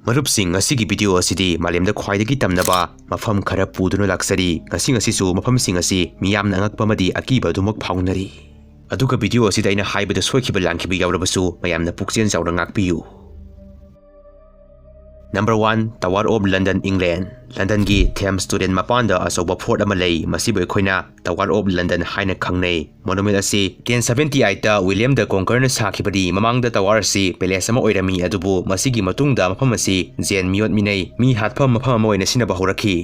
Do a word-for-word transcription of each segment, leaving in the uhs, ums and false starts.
ꯃꯔꯨꯞꯁꯤꯡ, ꯉꯁꯤꯒꯤ video ꯑꯁꯤꯗꯤ ꯃꯥꯂꯦꯝꯗ ꯈ꯭ꯋꯥꯏꯗꯒꯤ ꯇꯝꯅꯕ ꯃꯐꯝ ꯈꯔ ꯄꯨꯗꯨꯅ ꯂꯥꯛꯆꯔꯤ꯫ ꯉꯁꯤ ꯉꯁꯤꯁꯨ ꯃꯐꯝꯁꯤꯡ ꯑꯁꯤ ꯃꯤꯌꯥꯝꯅ ꯑꯉꯛꯄ ꯑꯃꯗꯤ ꯑꯀꯤꯕ ꯑꯗꯨꯃꯛ ꯐꯥꯎꯅꯔꯤ꯫ ꯑꯗꯨꯒ video ꯑꯁꯤꯗ ꯑꯩꯅ ꯍꯥꯏꯕꯗ ꯁꯣꯏꯈꯤꯕ ꯂꯥꯟꯈꯤꯕ ꯌꯥꯎꯔꯕꯁꯨ ꯃꯌꯥꯝꯅ ꯄꯨꯛꯆꯦꯜ ꯆꯥꯎꯅ ꯉꯥꯛꯄꯤꯌꯨ꯫ Number one, Tower of London, England꯫ ꯂꯟꯗꯟꯒꯤ ꯊꯦꯝꯁ ꯇꯨꯔꯦꯜ ꯃꯄꯥꯟꯗ ꯑꯆꯧꯕ fort ꯑꯃ ꯂꯩ꯫ ꯃꯁꯤꯕꯨ ꯑꯩꯈꯣꯏꯅ Tower of London ꯍꯥꯏꯅ ꯈꯪꯅꯩ꯫ Monument ꯑꯁꯤ ten seventy eight William the Conquerorꯅ ꯁꯥꯈꯤꯕꯅꯤ꯫ ꯃꯃꯥꯡꯗ tower ꯑꯁꯤ palace ꯑꯃ ꯑꯣꯏꯔꯝꯃꯤ, ꯑꯗꯨꯕꯨ ꯃꯁꯤꯒꯤ ꯃꯇꯨꯡꯗ ꯃꯐꯝ ꯑꯁꯤ ꯖꯦꯟ ꯃꯤꯑꯣꯠ ꯃꯤꯅꯩ ꯃꯤ ꯍꯥꯠꯐꯝ ꯃꯐꯝ ꯑꯃ ꯑꯣꯏꯅ ꯁꯤꯖꯤꯟꯅꯕ ꯍꯧꯔꯛꯈꯤ꯫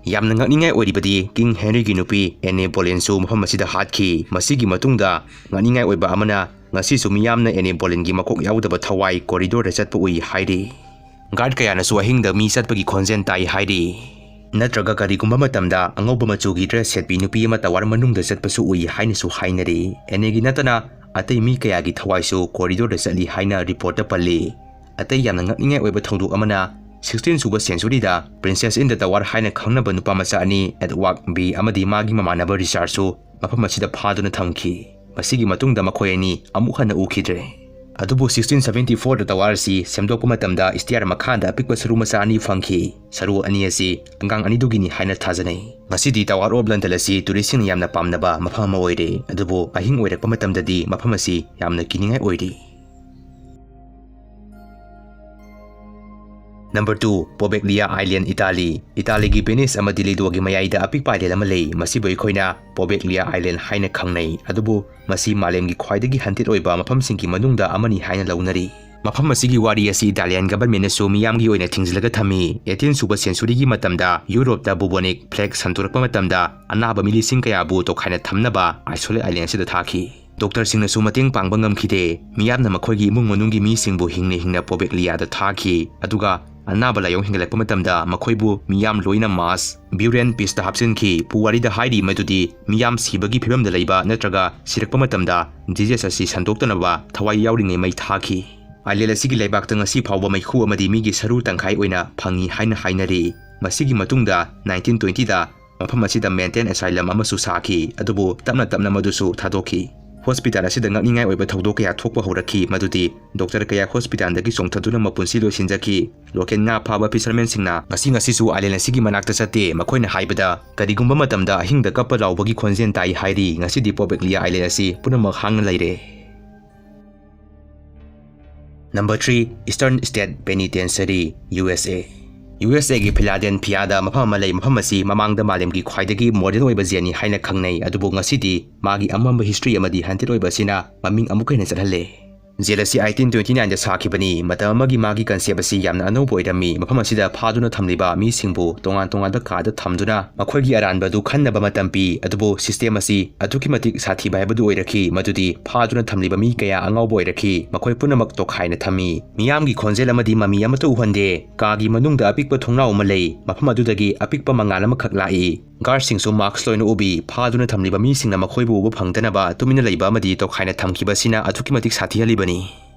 ꯌꯥꯝꯅ ꯉꯛꯅꯤꯡꯉꯥꯏ ꯑꯣꯏꯔꯤꯕꯗꯤ King Henryꯒꯤ ꯅꯨꯄꯤ Anne Boleynꯁꯨ ꯃꯐꯝ ꯑꯁꯤꯗ ꯍꯥꯠꯈꯤ꯫ ꯃꯁꯤꯒꯤ ꯃꯇꯨꯡꯗ ꯉꯛꯅꯤꯡꯉꯥꯏ ꯑꯣꯏꯕ ꯑꯃꯅ, ꯉꯁꯤꯁꯨ ꯃꯤꯌꯥꯝꯅ Anne Boleynꯒꯤ ꯃꯀꯣꯛ ꯌꯥꯎꯗꯕ ꯊꯋꯥꯏ corridorꯗ ꯆꯠꯄ ꯎꯏ ꯍꯥꯏꯔꯤ꯫ Guard ꯀꯌꯥꯅꯁꯨ ꯑꯍꯤꯡꯗ ꯃꯤ ꯆꯠꯄꯒꯤ ꯈꯣꯟꯖꯦꯜ ꯇꯥꯏ ꯍꯥꯏꯔꯤ꯫ ꯅꯠꯇ꯭ꯔꯒ ꯀꯔꯤꯒꯨꯝꯕ ꯃꯇꯝꯗ ꯑꯉꯧꯕ ꯃꯆꯨꯒꯤ dress ꯁꯦꯠꯄꯤ ꯅꯨꯄꯤ ꯑꯃ tower ꯃꯅꯨꯡꯗ ꯆꯠꯄꯁꯨ ꯎꯏ ꯍꯥꯏꯅꯁꯨ ꯍꯥꯏꯅꯔꯤ꯫ Anneꯒꯤ ꯅꯠꯇꯅ ꯑꯇꯩ ꯃꯤ ꯀꯌꯥꯒꯤ ꯊꯋꯥꯏꯁꯨ corridorꯗ ꯆꯠꯂꯤ ꯍꯥꯏꯅ reportꯇ ꯄꯜꯂꯤ꯫ ꯑꯇꯩ ꯌꯥꯝꯅ ꯉꯛꯅꯤꯡꯉꯥꯏ ꯑꯣꯏꯕ ꯊꯧꯗꯣꯛ ꯑꯃꯅ, sixteen ꯁꯨꯕ centuryꯗ Princess in the Tower ꯍꯥꯏꯅ ꯈꯪꯅꯕ ꯅꯨꯄꯥ ꯃꯆꯥ ꯑꯅꯤ, Edward B ꯑꯃꯗꯤ ꯃꯥꯒꯤ ꯃꯃꯥꯟꯅꯕ Richardꯁꯨ ꯃꯐꯝ ꯑꯁꯤꯗ ꯐꯥꯗꯨꯅ ꯊꯝꯈꯤ꯫ ꯃꯁꯤꯒꯤ ꯃꯇꯨꯡꯗ ꯃꯈꯣꯏ ꯑꯅꯤ ꯑꯃꯨꯛ ꯍꯟꯅ ꯎꯈꯤꯗ꯭ꯔꯦ꯫ ꯑꯗꯨꯕꯨ sixteen seventy fourꯗ tower ꯑꯁꯤ ꯁꯦꯝꯗꯣꯛꯄ ꯃꯇꯝꯗ stair ꯃꯈꯥꯗ ꯑꯄꯤꯛꯄ ꯁꯔꯨ ꯃꯆꯥ ꯑꯅꯤ ꯐꯪꯈꯤ꯫ ꯁꯔꯨ ꯑꯅꯤ ꯑꯁꯤ ꯑꯉꯥꯡ ꯑꯅꯤꯗꯨꯒꯤꯅꯤ ꯍꯥꯏꯅ ꯊꯥꯖꯅꯩ꯫ ꯉꯁꯤꯗꯤ Tower of London ꯑꯁꯤ touristꯁꯤꯡꯅ ꯌꯥꯝꯅ ꯄꯥꯝꯅꯕ ꯃꯐꯝ ꯑꯃ ꯑꯣꯏꯔꯦ, ꯑꯗꯨꯕꯨ ꯑꯍꯤꯡ ꯑꯣꯏꯔꯛꯄ ꯃꯇꯝꯗꯗꯤ ꯃꯐꯝ ꯑꯁꯤ ꯌꯥꯝꯅ ꯀꯤꯅꯤꯡꯉꯥꯏ ꯑꯣꯏꯔꯤ꯫ Number two, Poveglia Island, Italy꯫ ꯏꯇꯥꯂꯤꯒꯤ Venice ꯑꯃꯗꯤ Lidoꯒꯤ ꯃꯌꯥꯏꯗ ꯑꯄꯤꯛꯄ island ꯑꯃ ꯂꯩ꯫ ꯃꯁꯤꯕꯨ ꯑꯩꯈꯣꯏꯅ Poveglia Island ꯍꯥꯏꯅ ꯈꯪꯅꯩ꯫ ꯑꯗꯨꯕꯨ ꯃꯁꯤ ꯃꯥꯂꯦꯝꯒꯤ ꯈ꯭ꯋꯥꯏꯗꯒꯤ haunted ꯑꯣꯏꯕ ꯃꯐꯝꯁꯤꯡꯒꯤ ꯃꯅꯨꯡꯗ ꯑꯃꯅꯤ ꯍꯥꯏꯅ ꯂꯧꯅꯔꯤ꯫ ꯃꯐꯝ ꯑꯁꯤꯒꯤ ꯋꯥꯔꯤ ꯑꯁꯤ Italian governmentꯅꯁꯨ ꯃꯤꯌꯥꯝꯒꯤ ꯑꯣꯏꯅ ꯊꯤꯡꯖꯤꯜꯂꯒ ꯊꯝꯃꯤ꯫ Eighteenth ꯁꯨꯕ centuryꯒꯤ ꯃꯇꯝꯗ Europeꯇ bubonic plague ꯁꯟꯗꯣꯔꯛꯄ ꯃꯇꯝꯗ ꯑꯅꯥꯕ ꯃꯤ ꯂꯤꯁꯤꯡ ꯀꯌꯥꯕꯨ ꯇꯣꯈꯥꯏꯅ ꯊꯝꯅꯕ isolate island ꯑꯁꯤꯗ ꯊꯥꯈꯤ꯫ Doctorꯁꯤꯡꯅꯁꯨ ꯃꯇꯦꯡ ꯄꯥꯡꯕ ꯉꯝꯈꯤꯗꯦ꯫ ꯃꯤꯌꯥꯝꯅ ꯃꯈꯣꯏꯒꯤ ꯏꯃꯨꯡ ꯃꯅꯨꯡꯒꯤ ꯃꯤꯁꯤꯡꯕꯨ ꯍꯤꯡꯅ ꯍꯤꯡꯅ Povegliaꯗ ꯊꯥꯈꯤ꯫ ꯑꯗꯨꯒ ꯑꯅꯥꯕ ꯂꯥꯏꯑꯣꯡ ꯍꯦꯟꯒꯠꯂꯛꯄ ꯃꯇꯝꯗ ꯃꯈꯣꯏꯕꯨ ꯃꯤꯌꯥꯝ ꯂꯣꯏꯅ mass burial pitsꯇ ꯍꯥꯞꯆꯤꯟꯈꯤ꯫ ꯄꯨꯋꯥꯔꯤꯗ ꯍꯥꯏꯔꯤ ꯃꯗꯨꯗꯤ ꯃꯤꯌꯥꯝ ꯁꯤꯕꯒꯤ ꯐꯤꯕꯝꯗ ꯂꯩꯕ ꯅꯠꯇ꯭ꯔꯒ ꯁꯤꯔꯛꯄ ꯃꯇꯝꯗ disease ꯑꯁꯤ ꯁꯟꯗꯣꯛꯇꯅꯕ ꯊꯋꯥꯏ ꯌꯥꯎꯔꯤꯉꯩ ꯃꯩ ꯊꯥꯈꯤ꯫ Island ꯑꯁꯤꯒꯤ ꯂꯩꯕꯥꯛꯇ ꯉꯁꯤ ꯐꯥꯎꯕ ꯃꯩꯈꯨ ꯑꯃꯗꯤ ꯃꯤꯒꯤ ꯁꯔꯨ ꯇꯪꯈꯥꯏ ꯑꯣꯏꯅ ꯐꯪꯉꯤ ꯍꯥꯏꯅ ꯍꯥꯏꯅꯔꯤ꯫ ꯃꯁꯤꯒꯤ ꯃꯇꯨꯡꯗ nineteen twentyꯗ ꯃꯐꯝ ꯑꯁꯤꯗ mental asylum ꯑꯃꯁꯨ ꯁꯥꯈꯤ, ꯑꯗꯨꯕꯨ ꯇꯞꯅ ꯇꯞꯅ ꯃꯗꯨꯁꯨ ꯊꯥꯗꯣꯛꯈꯤ꯫ ꯍꯣꯁꯄꯤꯇꯥꯜ ꯑꯁꯤꯗ ꯉꯛꯅꯤꯡꯉꯥꯏ ꯑꯣꯏꯕ ꯊꯧꯗꯣꯛ ꯀꯌꯥ ꯊꯣꯛꯄ ꯍꯧꯔꯛꯈꯤ, ꯃꯗꯨꯗꯤ ꯗꯣꯛꯇꯔ ꯀꯌꯥ ꯍꯣꯁꯄꯤꯇꯥꯜꯗꯒꯤ ꯆꯣꯡꯊꯗꯨꯅ ꯃꯄꯨꯟꯁꯤ ꯂꯣꯏꯁꯤꯟꯖꯈꯤ꯫ ꯂꯣꯀꯦꯜ ꯉꯥ ꯐꯥꯕ ꯐꯤꯁꯔꯃꯦꯟꯁꯤꯡꯅ ꯉꯁꯤ ꯉꯁꯤꯁꯨ ꯑꯥꯏꯂꯦꯟ ꯑꯁꯤꯒꯤ ꯃꯅꯥꯛꯇ ꯆꯠꯇꯦ꯫ ꯃꯈꯣꯏꯅ ꯍꯥꯏꯕꯗ, ꯀꯔꯤꯒꯨꯝꯕ ꯃꯇꯝꯗ ꯑꯍꯤꯡꯗ ꯀꯞꯄ ꯂꯥꯎꯕꯒꯤ ꯈꯣꯟꯖꯦꯜ ꯇꯥꯏ ꯍꯥꯏꯔꯤ꯫ ꯉꯁꯤꯗꯤ ꯄꯣꯕꯦꯛꯂꯤꯌꯥ ꯑꯥꯏꯂꯦꯟ ꯑꯁꯤ ꯄꯨꯝꯅꯃꯛ ꯍꯥꯡꯅ ꯂꯩꯔꯦ꯫ Number three, Eastern State Penitentiary, U S A꯫ U S Aꯒꯤ ꯐꯤꯂꯥꯗꯦꯜꯐꯤꯌꯥꯗ ꯃꯐꯝ ꯑꯃ ꯂꯩ꯫ ꯃꯐꯝ ꯑꯁꯤ ꯃꯃꯥꯡꯗ ꯃꯥꯂꯦꯝꯒꯤ ꯈ꯭ꯋꯥꯏꯗꯒꯤ ꯃꯣꯗꯦꯜ ꯑꯣꯏꯕ ꯖꯦꯜꯅꯤ ꯍꯥꯏꯅ ꯈꯪꯅꯩ, ꯑꯗꯨꯕꯨ ꯉꯁꯤꯗꯤ ꯃꯥꯒꯤ ꯑꯃꯝꯕ ꯍꯤꯁꯇ꯭ꯔꯤ ꯑꯃꯗꯤ ꯍꯟꯇꯦꯠ ꯑꯣꯏꯕ ꯑꯁꯤꯅ ꯃꯃꯤꯡ ꯑꯃꯨꯛꯀ ꯍꯦꯟꯅ ꯆꯠꯍꯜꯂꯦ꯫ ꯖꯦꯜ ꯑꯁꯤ eighteen twenty nineꯗ ꯁꯥꯈꯤꯕꯅꯤ꯫ ꯃꯇꯝ ꯑꯃꯒꯤ ꯃꯥꯒꯤ ꯀꯟꯁꯦꯞ ꯑꯁꯤ ꯌꯥꯝꯅ ꯑꯅꯧꯕ ꯑꯣꯏꯔꯝꯃꯤ꯫ ꯃꯐꯝ ꯑꯁꯤꯗ ꯐꯥꯗꯨꯅ ꯊꯝꯂꯤꯕ ꯃꯤꯁꯤꯡꯕꯨ ꯇꯣꯉꯥꯟ ꯇꯣꯉꯥꯟꯕ ꯀꯥꯗ ꯊꯝꯗꯨꯅ ꯃꯈꯣꯏꯒꯤ ꯑꯔꯥꯟꯕ ꯑꯗꯨ ꯈꯟꯅꯕ ꯃꯇꯝ ꯄꯤ꯫ ꯑꯗꯨꯕꯨ ꯁꯤꯁꯇꯦꯝ ꯑꯁꯤ ꯑꯗꯨꯛꯀꯤ ꯃꯇꯤꯛ ꯁꯥꯊꯤꯕ ꯍꯥꯏꯕꯗꯨ ꯑꯣꯏꯔꯛꯈꯤ, ꯃꯗꯨꯗꯤ ꯐꯥꯗꯨꯅ ꯊꯝꯂꯤꯕ ꯃꯤ ꯀꯌꯥ ꯑꯉꯥꯎꯕ ꯑꯣꯏꯔꯛꯈꯤ꯫ ꯃꯈꯣꯏ ꯄꯨꯝꯅꯃꯛ ꯇꯣꯈꯥꯏꯅ ꯊꯝꯃꯤ꯫ ꯃꯤꯌꯥꯝꯒꯤ ꯈꯣꯟꯖꯦꯜ ꯑꯃꯗꯤ ꯃꯃꯤ ꯑꯃꯠꯇ ꯎꯍꯟꯗꯦ꯫ ꯀꯥꯒꯤ ꯃꯅꯨꯡꯗ ꯑꯄꯤꯛꯄ ꯊꯣꯡꯅꯥꯎ ꯑꯃ ꯂꯩ꯫ ꯃꯐꯝ ꯑꯗꯨꯗꯒꯤ ꯑꯄꯤꯛꯄ ꯃꯉꯥꯜ ꯑꯃꯈꯛ ꯂꯥꯛꯏ꯫ ꯒꯥꯔꯗꯁꯤꯡꯁꯨ ꯃꯥꯁꯛ ꯂꯣꯏꯅ ꯎꯞꯄꯤ꯫ ꯐꯥꯗꯨꯅ ꯊꯝꯂꯤꯕ ꯃꯤꯁꯤꯡꯅ ꯃꯈꯣꯏꯕꯨ ꯎꯕ ꯐꯪꯗꯅꯕ ꯇꯨꯃꯤꯟꯅ ꯂꯩꯕ ꯑꯃꯗꯤ ꯇꯣꯈꯥꯏꯅ ꯊꯝꯈꯤꯕ ꯑꯁꯤꯅ ꯑꯗꯨꯛꯀꯤ ꯃꯇꯤꯛ ꯁꯥꯊꯤꯍꯜꯂꯤꯕꯅꯤ꯫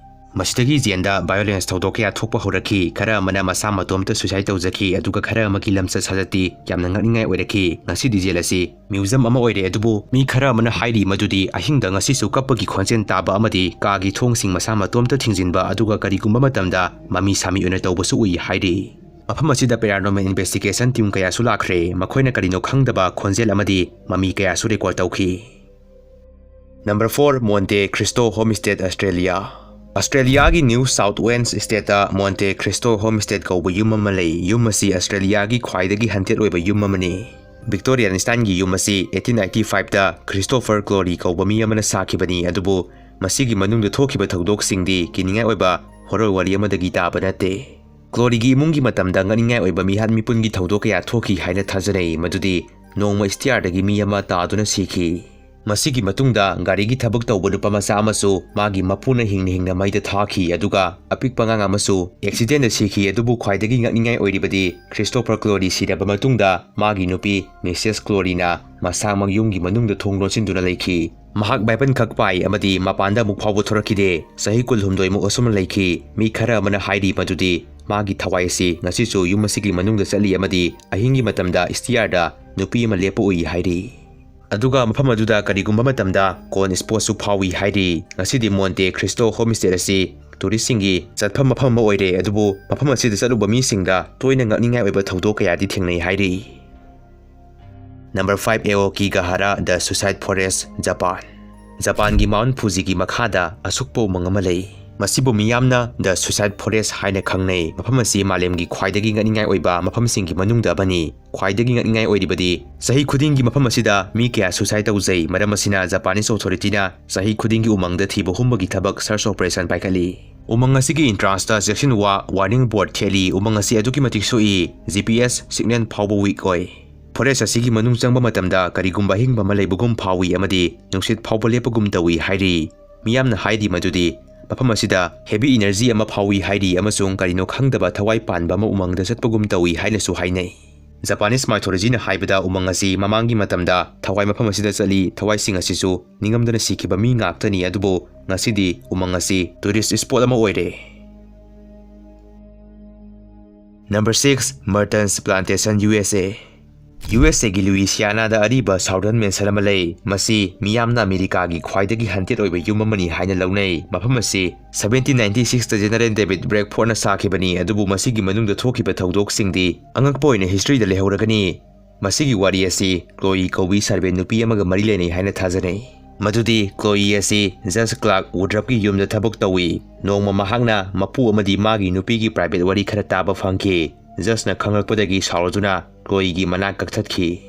ꯃꯁꯤꯗꯒꯤ ꯖꯦꯜꯗ violence ꯊꯧꯗꯣꯛ ꯀꯌꯥ ꯊꯣꯛꯄ ꯍꯧꯔꯛꯈꯤ꯫ ꯈꯔ ꯑꯃꯅ ꯃꯁꯥ ꯃꯇꯣꯝꯇ suicide ꯇꯧꯖꯈꯤ, ꯑꯗꯨꯒ ꯈꯔ ꯑꯃꯒꯤ ꯂꯝꯆꯠ ꯁꯥꯖꯠꯇꯤ ꯌꯥꯝꯅ ꯉꯛꯅꯤꯡꯉꯥꯏ ꯑꯣꯏꯔꯛꯈꯤ꯫ ꯉꯁꯤꯗꯤ ꯖꯦꯜ ꯑꯁꯤ museum ꯑꯃ ꯑꯣꯏꯔꯦ, ꯑꯗꯨꯕꯨ ꯃꯤ ꯈꯔ ꯑꯃꯅ ꯍꯥꯏꯔꯤ ꯃꯗꯨꯗꯤ ꯑꯍꯤꯡꯗ ꯉꯁꯤꯁꯨ ꯀꯞꯄꯒꯤ ꯈꯣꯟꯖꯦꯜ ꯇꯥꯕ ꯑꯃꯗꯤ ꯀꯥꯒꯤ ꯊꯣꯡꯁꯤꯡ ꯃꯁꯥ ꯃꯇꯣꯝꯇ ꯊꯤꯡꯖꯤꯟꯕ, ꯑꯗꯨꯒ ꯀꯔꯤꯒꯨꯝꯕ ꯃꯇꯝꯗ ꯃꯃꯤ ꯁꯥꯃꯤ ꯑꯣꯏꯅ ꯇꯧꯕꯁꯨ ꯎꯏ ꯍꯥꯏꯔꯤ꯫ ꯃꯐꯝ ꯑꯁꯤꯗ paranormal investigation team ꯀꯌꯥꯁꯨ ꯂꯥꯛꯈ꯭ꯔꯦ, ꯃꯈꯣꯏꯅ ꯀꯔꯤꯅꯣ ꯈꯪꯗꯕ ꯈꯣꯟꯖꯦꯜ ꯑꯃꯗꯤ ꯃꯃꯤ ꯀꯌꯥꯁꯨ record ꯇꯧꯈꯤ꯫ Number four, Monte Cristo Homestead, Australia꯫ ꯑꯁꯇ꯭ꯔꯦꯂꯤꯌꯥꯒꯤ New South Wales stateꯇ Monte Cristo Homestead ꯀꯧꯕ ꯌꯨꯝ ꯑꯃ ꯂꯩ꯫ ꯌꯨꯝ ꯑꯁꯤ ꯑꯁꯇ꯭ꯔꯦꯂꯤꯌꯥꯒꯤ ꯈ꯭ꯋꯥꯏꯗꯒꯤ ꯍꯟꯇꯦꯠ ꯑꯣꯏꯕ ꯌꯨꯝ ꯑꯃꯅꯤ꯫ Victorian styleꯒꯤ ꯌꯨꯝ ꯑꯁꯤ eighteen ninety fiveꯇ Christopher Clory ꯀꯧꯕ ꯃꯤ ꯑꯃꯅ ꯁꯥꯈꯤꯕꯅꯤ, ꯑꯗꯨꯕꯨ ꯃꯁꯤꯒꯤ ꯃꯅꯨꯡꯗ ꯊꯣꯛꯈꯤꯕ ꯊꯧꯗꯣꯛꯁꯤꯡꯗꯤ ꯀꯤꯅꯤꯡꯉꯥꯏ ꯑꯣꯏꯕ horror ꯋꯥꯔꯤ ꯑꯃꯗꯒꯤ ꯇꯥꯕ ꯅꯠꯇꯦ꯫ ꯀ꯭ꯂꯣꯔꯤꯒꯤ ꯏꯃꯨꯡꯒꯤ ꯃꯇꯝꯗ ꯉꯛꯅꯤꯡꯉꯥꯏ ꯑꯣꯏꯕ ꯃꯤꯍꯥꯠ ꯃꯤꯄꯨꯟꯒꯤ ꯊꯧꯗꯣꯛ ꯀꯌꯥ ꯊꯣꯛꯈꯤ ꯍꯥꯏꯅ ꯊꯥꯖꯅꯩ, ꯃꯗꯨꯗꯤ ꯅꯣꯡꯃ stairꯗꯒꯤ ꯃꯤ ꯑꯃ ꯇꯥꯗꯨꯅ ꯁꯤꯈꯤ꯫ ꯃꯁꯤꯒꯤ ꯃꯇꯨꯡꯗ ꯒꯥꯔꯤꯒꯤ ꯊꯕꯛ ꯇꯧꯕ ꯅꯨꯄꯥ ꯃꯆꯥ ꯑꯃꯁꯨ ꯃꯥꯒꯤ ꯃꯄꯨꯅ ꯍꯤꯡꯅ ꯍꯤꯡꯅ ꯃꯩꯗ ꯊꯥꯈꯤ, ꯑꯗꯨꯒ ꯑꯄꯤꯛꯄ ꯑꯉꯥꯡ ꯑꯃꯁꯨ accidentꯗ ꯁꯤꯈꯤ꯫ ꯑꯗꯨꯕꯨ ꯈ꯭ꯋꯥꯏꯗꯒꯤ ꯉꯛꯅꯤꯡꯉꯥꯏ ꯑꯣꯏꯔꯤꯕꯗꯤ, ꯈ꯭ꯔꯤꯁꯇꯣꯐꯔ ꯀ꯭ꯂꯣꯔꯤ ꯁꯤꯔꯕ ꯃꯇꯨꯡꯗ ꯃꯥꯒꯤ ꯅꯨꯄꯤ, ꯃꯤꯁꯦꯁ ꯀ꯭ꯂꯣꯔꯤꯅ ꯃꯁꯥꯃꯛ ꯌꯨꯝꯒꯤ ꯃꯅꯨꯡꯗ ꯊꯣꯡ ꯂꯣꯟꯁꯤꯟꯗꯨꯅ ꯂꯩꯈꯤ꯫ ꯃꯍꯥꯛ ꯕꯥꯏꯕꯜ ꯈꯛ ꯄꯥꯏ ꯑꯃꯗꯤ ꯃꯄꯥꯟꯗ ꯑꯃꯨꯛ ꯐꯥꯎꯕ ꯊꯣꯔꯛꯈꯤꯗꯦ꯫ ꯆꯍꯤ ꯀꯨꯟꯍꯨꯝꯗꯣꯏꯃꯨꯛ ꯑꯁꯨꯝꯅ ꯂꯩꯈꯤ꯫ ꯃꯤ ꯈꯔ ꯑꯃꯅ ꯍꯥꯏꯔꯤ ꯃꯗꯨꯗꯤ ꯃꯥꯒꯤ ꯊꯋꯥꯏ ꯑꯁꯤ ꯉꯁꯤꯁꯨ ꯌꯨꯝ ꯑꯁꯤꯒꯤ ꯃꯅꯨꯡꯗ ꯆꯠꯂꯤ ꯑꯃꯗꯤ ꯑꯍꯤꯡꯒꯤ ꯃꯇꯝꯗ stairꯗ ꯅꯨꯄꯤ ꯑꯃ ꯂꯦꯞꯄ ꯎꯏ ꯍꯥꯏꯔꯤ꯫ ꯑꯗꯨꯒ ꯃꯐꯝ ꯑꯗꯨꯗ ꯀꯔꯤꯒꯨꯝꯕ ꯃꯇꯝꯗ ꯀꯣꯟ ꯁ꯭ꯄꯣꯠꯁꯨ ꯐꯥꯎꯏ ꯍꯥꯏꯔꯤ꯫ ꯉꯁꯤꯗꯤ ꯃꯣꯟꯇꯦ ꯈ꯭ꯔꯤꯁꯇꯣ ꯍꯣꯝꯁ꯭ꯇꯦꯠ ꯑꯁꯤ ꯇꯨꯔꯤꯁꯁꯤꯡꯒꯤ ꯆꯠꯐꯝ ꯃꯐꯝ ꯑꯃ ꯑꯣꯏꯔꯦ, ꯑꯗꯨꯕꯨ ꯃꯐꯝ ꯑꯁꯤꯗ ꯆꯠꯂꯨꯕ ꯃꯤꯁꯤꯡꯗ ꯇꯣꯏꯅ ꯉꯛꯅꯤꯡꯉꯥꯏ ꯑꯣꯏꯕ ꯊꯧꯗꯣꯛ ꯀꯌꯥꯗꯤ ꯊꯦꯡꯅꯩ ꯍꯥꯏꯔꯤ꯫ Number five, ꯑꯦꯑꯣꯀꯤꯒꯍꯥꯔꯥ, The Suicide Forest, Japan. ꯖꯄꯥꯟꯒꯤ ꯃꯥꯎꯟ ꯐꯨꯖꯤꯒꯤ ꯃꯈꯥꯗ ꯑꯁꯨꯛꯄ ꯎꯃꯪ ꯑꯃ ꯂꯩ꯫ ꯃꯁꯤꯕꯨ ꯃꯤꯌꯥꯝꯅ The Suicide Forest ꯍꯥꯏꯅ ꯈꯪꯅꯩ꯫ ꯃꯐꯝ ꯑꯁꯤ ꯃꯥꯂꯦꯝꯒꯤ ꯈ꯭ꯋꯥꯏꯗꯒꯤ ꯉꯛꯅꯤꯡꯉꯥꯏ ꯑꯣꯏꯕ ꯃꯐꯝꯁꯤꯡꯒꯤ ꯃꯅꯨꯡꯗ ꯑꯃꯅꯤ꯫ ꯈ꯭ꯋꯥꯏꯗꯒꯤ ꯉꯛꯅꯤꯡꯉꯥꯏ ꯑꯣꯏꯔꯤꯕꯗꯤ, ꯆꯍꯤ ꯈꯨꯗꯤꯡꯒꯤ ꯃꯐꯝ ꯑꯁꯤꯗ ꯃꯤ ꯀꯌꯥ suicide ꯇꯧꯖꯩ꯫ ꯃꯔꯝ ꯑꯁꯤꯅ Japanese authority ꯅ ꯆꯍꯤ ꯈꯨꯗꯤꯡꯒꯤ ꯎꯃꯪꯗ ꯊꯤꯕ ꯍꯨꯝꯕꯒꯤ ꯊꯕꯛ, search operation, ꯄꯥꯏꯈꯠꯂꯤ꯫ ꯎꯃꯪ ꯑꯁꯤꯒꯤ entrance ꯇ ꯆꯦꯛꯁꯤꯟ ꯋꯥ, warning board, ꯊꯦꯠꯂꯤ꯫ ꯎꯃꯪ ꯑꯁꯤ ꯑꯗꯨꯛꯀꯤ ꯃꯇꯤꯛ ꯁꯣꯛꯏ, G P S signal ꯐꯥꯎꯕ weak ꯑꯣꯏ꯫ Forest ꯑꯁꯤꯒꯤ ꯃꯅꯨꯡ ꯆꯪꯕ ꯃꯇꯝꯗ ꯀꯔꯤꯒꯨꯝꯕ ꯑꯍꯤꯡꯕ ꯑꯃ ꯂꯩꯕꯒꯨꯝ ꯐꯥꯎꯏ ꯑꯃꯗꯤ ꯅꯨꯡꯁꯤꯠ ꯐꯥꯎꯕ ꯂꯦꯞꯄꯒꯨꯝ ꯇꯧꯏ ꯍꯥꯏꯔꯤ꯫ ꯃꯤꯌꯥꯝꯅ ꯍꯥꯏꯔꯤ ꯃꯗꯨꯗꯤ ꯃꯐꯝ ꯑꯁꯤꯗ heavy energy ꯑꯃ ꯐꯥꯎꯏ ꯍꯥꯏꯔꯤ ꯑꯃꯁꯨꯡ ꯀꯔꯤꯅꯣ ꯈꯪꯗꯕ ꯊꯋꯥꯏ ꯄꯥꯟꯕ ꯑꯃ ꯎꯃꯪꯗ ꯆꯠꯄꯒꯨꯝ ꯇꯧꯏ ꯍꯥꯏꯅꯁꯨ ꯍꯥꯏꯅꯩ꯫ Japanese mythology ꯅ ꯍꯥꯏꯕꯗ, ꯎꯃꯪ ꯑꯁꯤ ꯃꯃꯥꯡꯒꯤ ꯃꯇꯝꯗ ꯊꯋꯥꯏ ꯃꯐꯝ ꯑꯁꯤꯗ ꯆꯠꯂꯤ, ꯊꯋꯥꯏꯁꯤꯡ ꯑꯁꯤꯁꯨ ꯅꯤꯡꯉꯝꯗꯅ ꯁꯤꯈꯤꯕ ꯃꯤ ꯉꯥꯛꯇꯅꯤ, ꯑꯗꯨꯕꯨ ꯉꯁꯤꯗꯤ ꯎꯃꯪ ꯑꯁꯤ tourist spot ꯑꯃ ꯑꯣꯏꯔꯦ꯫ Number six, Merton's Plantation, U S A꯫ U S A ꯒꯤ ꯂꯨꯏꯁꯤꯌꯥꯅꯥꯗ ꯑꯔꯤꯕ Southern Mansion ꯑꯃ ꯂꯩ꯫ ꯃꯁꯤ ꯃꯤꯌꯥꯝꯅ ꯑꯃꯦꯔꯤꯀꯥꯒꯤ ꯈ꯭ꯋꯥꯏꯗꯒꯤ haunted ꯑꯣꯏꯕ ꯌꯨꯝ ꯑꯃꯅꯤ ꯍꯥꯏꯅ ꯂꯧꯅꯩ꯫ ꯃꯐꯝ ꯑꯁꯤ seventeen ninety six ꯇ General David Bradford ꯅ ꯁꯥꯈꯤꯕꯅꯤ, ꯑꯗꯨꯕꯨ ꯃꯁꯤꯒꯤ ꯃꯅꯨꯡꯗ ꯊꯣꯛꯈꯤꯕ ꯊꯧꯗꯣꯛꯁꯤꯡꯗꯤ ꯑꯉꯛꯄ ꯑꯣꯏꯅ history ꯗ ꯂꯩꯍꯧꯔꯒꯅꯤ꯫ ꯃꯁꯤꯒꯤ ꯋꯥꯔꯤ ꯑꯁꯤ Chloe ꯀꯧꯕꯤ servant ꯅꯨꯄꯤ ꯑꯃꯒ ꯃꯔꯤ ꯂꯩꯅꯩ ꯍꯥꯏꯅ ꯊꯥꯖꯅꯩ꯫ ꯃꯗꯨꯗꯤ Chloe ꯑꯁꯤ Judge Clark Woodruff ꯀꯤ ꯌꯨꯝꯗ ꯊꯕꯛ ꯇꯧꯏ꯫ ꯅꯣꯡꯃ ꯃꯍꯥꯛꯅ ꯃꯄꯨ ꯑꯃꯗꯤ ꯃꯥꯒꯤ ꯅꯨꯄꯤꯒꯤ private ꯋꯥꯔꯤ ꯈꯔ ꯇꯥꯕ ꯐꯪꯈꯤ꯫ Judge ꯅ ꯈꯪꯂꯛꯄꯗꯒꯤ ꯁꯥꯎꯔꯗꯨꯅ Chloe ꯒꯤ ꯃꯅꯥ ꯀꯛꯊꯠꯈꯤ꯫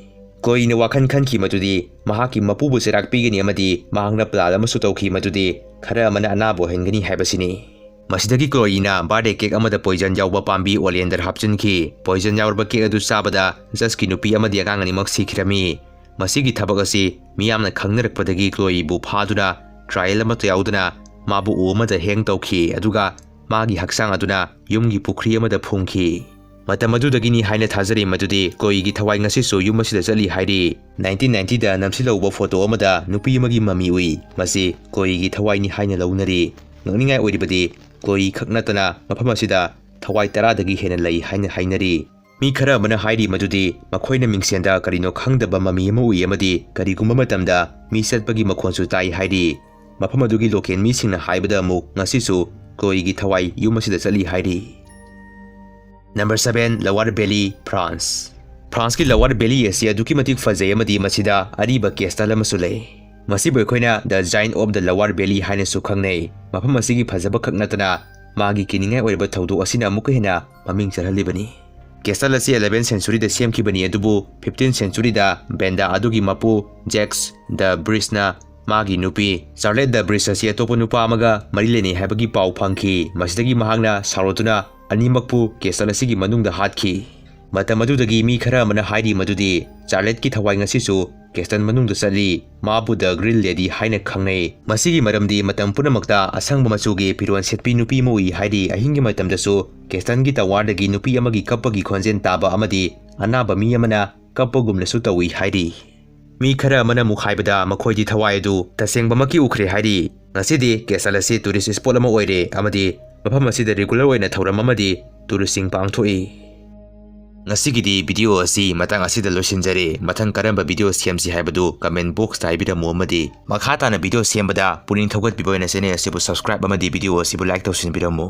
Chloe ꯅ ꯋꯥꯈꯜ ꯈꯟꯈꯤ ꯃꯗꯨꯗꯤ ꯃꯍꯥꯛꯀꯤ ꯃꯄꯨꯕꯨ ꯆꯩꯔꯥꯛ ꯄꯤꯒꯅꯤ ꯑꯃꯗꯤ ꯃꯍꯥꯛꯅ plan ꯑꯃꯁꯨ ꯇꯧꯈꯤ ꯃꯗꯨꯗꯤ ꯈꯔ ꯑꯃꯅ ꯑꯅꯥꯕ ꯑꯣꯏꯍꯟꯒꯅꯤ ꯍꯥꯏꯕꯁꯤꯅꯤ꯫ ꯃꯁꯤꯗꯒꯤ Chloe ꯅ birthday cake ꯑꯃꯗ poison ꯌꯥꯎꯕ ꯄꯥꯝꯕꯤ oleander ꯍꯥꯞꯆꯤꯟꯈꯤ꯫ Poison ꯌꯥꯎꯔꯕ cake ꯑꯗꯨ ꯆꯥꯕꯗ Judge ꯀꯤ ꯅꯨꯄꯤ ꯑꯃꯗꯤ ꯑꯉꯥꯡ ꯑꯅꯤꯃꯛ ꯁꯤꯈꯤꯔꯝꯃꯤ꯫ ꯃꯁꯤꯒꯤ ꯊꯕꯛ ꯑꯁꯤ ꯃꯤꯌꯥꯝꯅ ꯈꯪꯅꯔꯛꯄꯗꯒꯤ Chloe ꯕꯨ ꯐꯥꯗꯨꯅ trial ꯑꯃꯠꯇ ꯌꯥꯎꯗꯅ ꯃꯥꯕꯨ ꯎ ꯑꯃꯗ hang ꯇꯧꯈꯤ, ꯑꯗꯨꯒ ꯃꯥꯒꯤ ꯍꯛꯆꯥꯡ ꯑꯗꯨꯅ ꯌꯨꯝꯒꯤ ꯄꯨꯈ꯭ꯔꯤ ꯑꯃꯗ ꯐꯨꯝꯈꯤ꯫ ꯃꯇꯝ ꯑꯗꯨꯗꯒꯤꯅꯤ ꯍꯥꯏꯅ ꯊꯥꯖꯔꯤ ꯃꯗꯨꯗꯤ Chloe ꯒꯤ ꯊꯋꯥꯏ ꯉꯁꯤꯁꯨ ꯌꯨꯝ ꯑꯁꯤꯗ ꯆꯠꯂꯤ ꯍꯥꯏꯔꯤ꯫ Nineteen ninety ꯗ ꯅꯝꯁꯤꯜꯍꯧꯕ photo ꯑꯃꯗ ꯅꯨꯄꯤ ꯑꯃꯒꯤ mummy ꯎꯏ꯫ ꯃꯁꯤ Chloe ꯒꯤ ꯊꯋꯥꯏꯅꯤ ꯍꯥꯏꯅ ꯂꯧꯅꯔꯤ꯫ ꯉꯛꯅꯤꯡꯉꯥꯏ ꯑꯣꯏꯔꯤꯕꯗꯤ, Chloe ꯈꯛ ꯅꯠꯇꯅ ꯃꯐꯝ ꯑꯁꯤꯗ ꯊꯋꯥꯏ ꯇꯔꯥꯗꯒꯤ ꯍꯦꯟꯅ ꯂꯩ ꯍꯥꯏꯅ ꯍꯥꯏꯅꯔꯤ꯫ ꯃꯤ ꯈꯔ ꯑꯃꯅ ꯍꯥꯏꯔꯤ ꯃꯗꯨꯗꯤ ꯃꯈꯣꯏꯅ ꯃꯤꯡꯁꯦꯟꯗ ꯀꯔꯤꯅꯣ ꯈꯪꯗꯕ ꯃꯃꯤ ꯑꯃ ꯎꯏ ꯑꯃꯗꯤ ꯀꯔꯤꯒꯨꯝꯕ ꯃꯇꯝꯗ ꯃꯤ ꯆꯠꯄꯒꯤ ꯃꯈꯣꯟꯁꯨ ꯇꯥꯏ ꯍꯥꯏꯔꯤ꯫ ꯃꯐꯝ ꯑꯗꯨꯒꯤ ꯂꯣꯀꯦꯜ ꯃꯤꯁꯤꯡꯅ ꯍꯥꯏꯕꯗ ꯑꯃꯨꯛ ꯉꯁꯤꯁꯨ ꯀ꯭ꯂꯣꯏꯒꯤ ꯊꯋꯥꯏ ꯌꯨꯝ ꯑꯁꯤꯗ ꯆꯠꯂꯤ ꯍꯥꯏꯔꯤ꯫ Number seven, lower valley, France. ꯐ꯭ꯔꯥꯟꯁꯀꯤ ꯂꯋꯥꯔ ꯚꯦꯂꯤ ꯑꯁꯤ ꯑꯗꯨꯛꯀꯤ ꯃꯇꯤꯛ ꯐꯖꯩ ꯑꯃꯗꯤ ꯃꯁꯤꯗ ꯑꯔꯤꯕ ꯀꯦꯁꯇꯜ ꯑꯃꯁꯨ ꯂꯩ꯫ ꯃꯁꯤꯕꯨ ꯑꯩꯈꯣꯏꯅ The Giant of the Lower Valley ꯍꯥꯏꯅꯁꯨ ꯈꯪꯅꯩ꯫ ꯃꯐꯝ ꯑꯁꯤꯒꯤ ꯐꯖꯕ ꯈꯛ ꯅꯠꯇꯅ ꯃꯥꯒꯤ ꯀꯤꯅꯤꯡꯉꯥꯏ ꯑꯣꯏꯔꯕ ꯊꯧꯗꯣꯛ ꯑꯁꯤꯅ ꯑꯃꯨꯛꯀ ꯍꯦꯟꯅ ꯃꯃꯤꯡ ꯆꯠꯍꯜꯂꯤꯕꯅꯤ꯫ ꯀꯦꯁꯇꯜ ꯑꯁꯤ eleventh centuryꯗ ꯁꯦꯝꯈꯤꯕꯅꯤ, ꯑꯗꯨꯕꯨ fifteenth centuryꯗ ꯕꯦꯟꯗꯥ ꯑꯗꯨꯒꯤ ꯃꯄꯨ Jacques de Brisꯅ ꯃꯥꯒꯤ ꯅꯨꯄꯤ Charlotte de Bris ꯑꯁꯤ ꯑꯇꯣꯞꯄ ꯅꯨꯄꯥ ꯑꯃꯒ ꯃꯔꯤ ꯂꯩꯅꯩ ꯍꯥꯏꯕꯒꯤ ꯄꯥꯎ ꯐꯪꯈꯤ꯫ ꯃꯁꯤꯗꯒꯤ ꯃꯍꯥꯛꯅ ꯁꯥꯎꯔꯗꯨꯅ ꯑꯅꯤꯃꯛꯄꯨ ꯀꯦꯁꯇꯜ ꯑꯁꯤꯒꯤ ꯃꯅꯨꯡꯗ ꯍꯥꯠꯈꯤ꯫ ꯃꯇꯝ ꯑꯗꯨꯗꯒꯤ ꯃꯤ ꯈꯔ ꯑꯃꯅ ꯍꯥꯏꯔꯤ ꯃꯗꯨꯗꯤ ꯆꯥꯔꯂꯦꯠꯀꯤ ꯊꯋꯥꯏ ꯉꯁꯤꯁꯨ ꯀꯦꯁꯇꯜ ꯃꯅꯨꯡꯗ ꯆꯠꯂꯤ꯫ ꯃꯥꯕꯨ The Green Lady ꯍꯥꯏꯅ ꯈꯪꯅꯩ꯫ ꯃꯁꯤꯒꯤ ꯃꯔꯝꯗꯤ ꯃꯇꯝ ꯄꯨꯝꯅꯃꯛꯇ ꯑꯁꯪꯕ ꯃꯆꯨꯒꯤ ꯐꯤꯔꯣꯜ ꯁꯦꯠꯄꯤ ꯅꯨꯄꯤ ꯑꯃ ꯎꯏ ꯍꯥꯏꯔꯤ꯫ ꯑꯍꯤꯡꯒꯤ ꯃꯇꯝꯗꯁꯨ ꯀꯦꯁꯇꯜꯒꯤ ꯇꯋꯥꯔꯗꯒꯤ ꯅꯨꯄꯤ ꯑꯃꯒꯤ ꯀꯞꯄꯒꯤ ꯈꯣꯟꯖꯦꯜ ꯇꯥꯕ ꯑꯃꯗꯤ ꯑꯅꯥꯕ ꯃꯤ ꯑꯃꯅ ꯀꯞꯄꯒꯨꯝꯅꯁꯨ ꯇꯧꯏ ꯍꯥꯏꯔꯤ꯫ ꯃꯤ ꯈꯔ ꯑꯃꯅ ꯑꯃꯨꯛ ꯍꯥꯏꯕꯗ ꯃꯈꯣꯏꯗꯤ ꯊꯋꯥꯏ ꯑꯗꯨ ꯇꯁꯦꯡꯕꯃꯛꯀꯤ ꯎꯈ꯭ꯔꯦ ꯍꯥꯏꯔꯤ꯫ ꯉꯁꯤꯗꯤ ꯀꯦꯁꯇꯜ ꯑꯁꯤ tourist spot ꯑꯃ ꯑꯣꯏꯔꯦ ꯑꯃꯗꯤ ꯃꯐꯝ ꯑꯁꯤꯗ regular ꯑꯣꯏꯅ ꯊꯧꯔꯝ ꯑꯃꯗꯤ touristꯁꯤꯡ ꯄꯥꯡꯊꯣꯛꯏ꯫ ꯉꯁꯤꯒꯤꯗꯤ video ꯑꯁꯤ ꯃꯇꯥꯡ ꯑꯁꯤꯗ ꯂꯣꯏꯁꯤꯟꯖꯔꯦ꯫ ꯃꯊꯪ ꯀꯔꯝꯕ video ꯁꯦꯝꯁꯤ ꯍꯥꯏꯕꯗꯨ comment boxꯇ ꯍꯥꯏꯕꯤꯔꯝꯃꯨ ꯑꯃꯗꯤ ꯃꯈꯥ ꯇꯥꯅ video ꯁꯦꯝꯕꯗ ꯄꯨꯛꯅꯤꯡ ꯊꯧꯒꯠꯄꯤꯕ ꯑꯣꯏꯅ channel ꯑꯁꯤꯕꯨ subscribe ꯑꯃꯗꯤ video ꯑꯁꯤꯕꯨ like ꯇꯧꯁꯤꯟꯕꯤꯔꯝꯃꯨ꯫